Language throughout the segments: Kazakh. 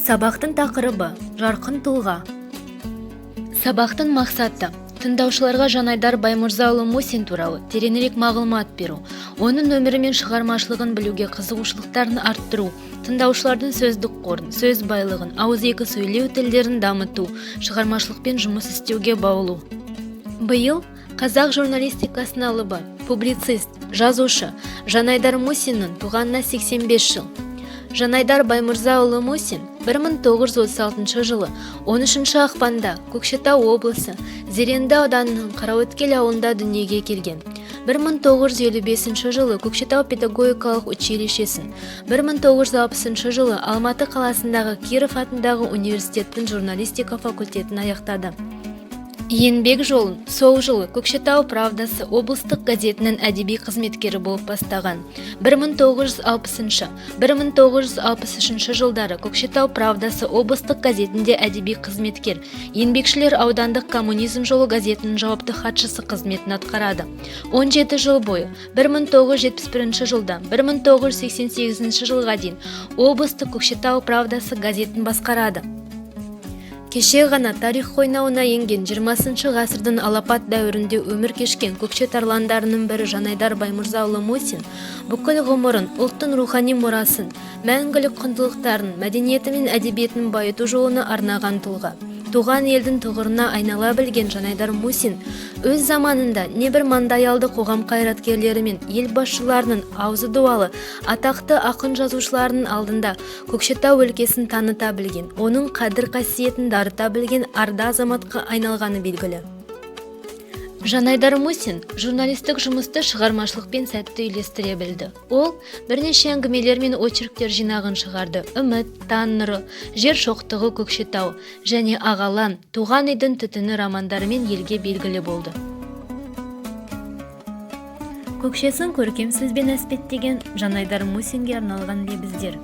Сабақтың тақырыбы: жарқын тұлға. Сабақтың мақсаты: тыңдаушыларға Жанайдар Баймырзаұлы Мусин туралы тереңірек мағлұмат беру, оның өмірі мен шығармашылығын білуге қызығушылықтарын арттыру, тыңдаушылардың сөздік қорын, сөз байлығын, ауызекі сөйлеу тілдерін дамыту, шығармашылықпен жұмыс істеуге баулу. Биыл қазақ журналистикасының алыбы, публицист, жазушы Жанайдар Мусиннің туғанына 85 жыл. Жанайдар Баймырзаұлы Мусин 1936 жылы 13 ақпанда Көкшетау облысы Зеренді ауданының Қараөткел ауылында дүниеге келген. 1955 жылы Көкшетау педагогикалық училищесін, 1960 жылы Алматы қаласындағы Киров атындағы университеттің журналистика факультетін аяқтады. Еңбек жолын сол жылы «Көкшетау правдасы» облыстық газетінің әдеби қызметкері болып бастаған. 1960-1963 жылдары «Көкшетау правдасы» облыстық газетінде әдеби қызметкер, «Еңбекшілер» аудандық «Коммунизм жолы» газетінің жауапты хатшысы қызметін атқарады. 17 жыл бойы, 1971 жылдан 1988 жылға дейін облыстық «Көкшетау правдасы» газетін басқарады. Кеше ғана тарих қойнауына енген 20 ғасырдың алапат дәуірінде өмір кешкен Көкше тарландарының бірі Жанайдар Баймырзаұлы Мусин бүкіл ғұмырын ұлттың рухани мұрасын, мәңгілік құндылықтарын, мәдениеті мен әдебиетін байыту жолына арнаған тұлға. Туған елдің тұғырына айнала білген Жанайдар Мусин өз заманында небір маңдайалды қоғам қайраткерлері мен ел басшыларының, аузы дуалы атақты ақын жазушыларының алдында Көкшетау өлкесін таныта білген, оның қадір қасиетін дарыта білген арда азаматқа айналғаны белгілі. Жанайдар Мусин журналистік жұмысты шығармашылықпен сәтті үйлестіре білді. Ол бірнеше әңгімелер мен очерктер жинағын шығарды. «Үміт», «Таң нұры», «Жер шоқтығы Көкшетау» және «Ағалан», «Туған үйдің түтіні» романдарымен елге белгілі болды. Көкшесін көркем сөзбен әспеттеген Жанайдар Мусинге арналған лебіздер.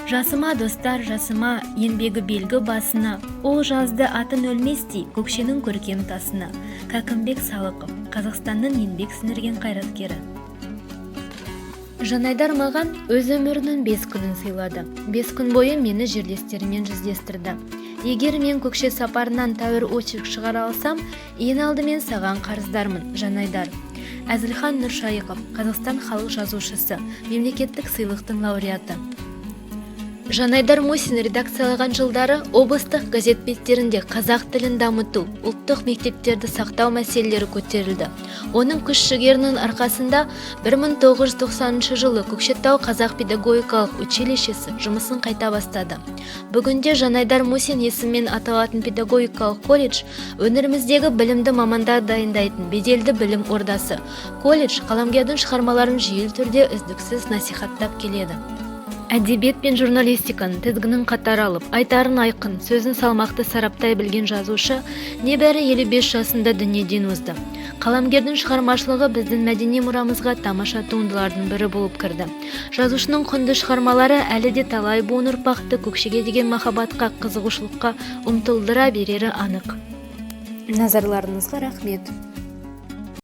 Жасыма, достар, жасыма, еңбегі белгі басына, ол жазды атын өлместей Көкшенің көркем тасына. Кәкімбек Салықов, Қазақстанның еңбек сіңірген қайраткері. Жанайдар маған өз өмірінің 5 күнін сыйлады. 5 күн бойы мені жерлестерімен жүздестірді. Егер мен Көкше сапарынан тәуір очерк шығара алсам, ең алдымен саған қарыздармын, Жанайдар. Әзілхан Нұршайықов, Қазақстан халық жазушысы, мемлекеттік сыйлықтың лауреаты. Жанайдар Мусин редакциялаған жылдары облыстық газет беттерінде қазақ тілін дамыту, ұлттық мектептерді сақтау мәселелері көтерілді. Оның күш-жігерінің арқасында 1990 жылы Көкшетау қазақ педагогикалық училищесі жұмысын қайта бастады. Бүгінде Жанайдар Мусин есімімен аталатын педагогикалық колледж өңіріміздегі білімді мамандар дайындайтын беделді білім ордасы. Колледж қаламгердің шығармаларын жүйелі түрде үздіксіз насихаттап келеді. Әдебиет пен журналистиканың тізгінін қатар алып, айтарын айқын, сөзін салмақты сараптай білген жазушы небәрі 55 жасында дүниеден озды. Қаламгердің шығармашылығы біздің мәдени мұрамызға тамаша туындылардың бірі болып кірді. Жазушының құнды шығармалары әлі де талай буын ұрпақты Көкшеге деген махаббатқа, қызығушылыққа ұмтылдыра берері анық. Назарларыңызға рахмет.